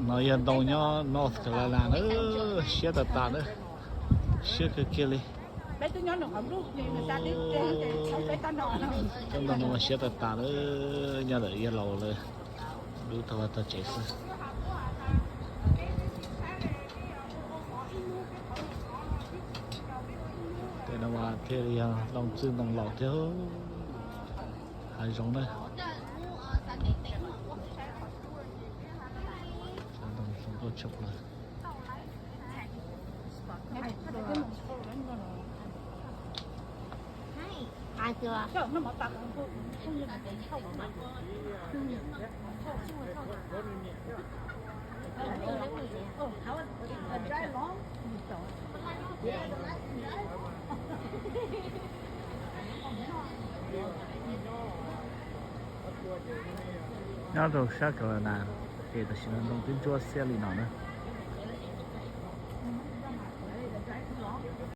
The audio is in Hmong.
No yog ntoo nyob North Carolina na, siab tag tag na, siab kawg kiag li. Cov ntoo no mas siab tag tag na, nyob ntawm yawg laus lawv dub tag vaj tag tsev xwb. Tej no mas thiaj li yog ntoo txwj ntoo laus thiab, hav zoov na. Ntoo zoo nkauj tshaj plaws. Nyob rau sab Carolina, ces tam sim no ntoo twb ntsuab xiab li no na.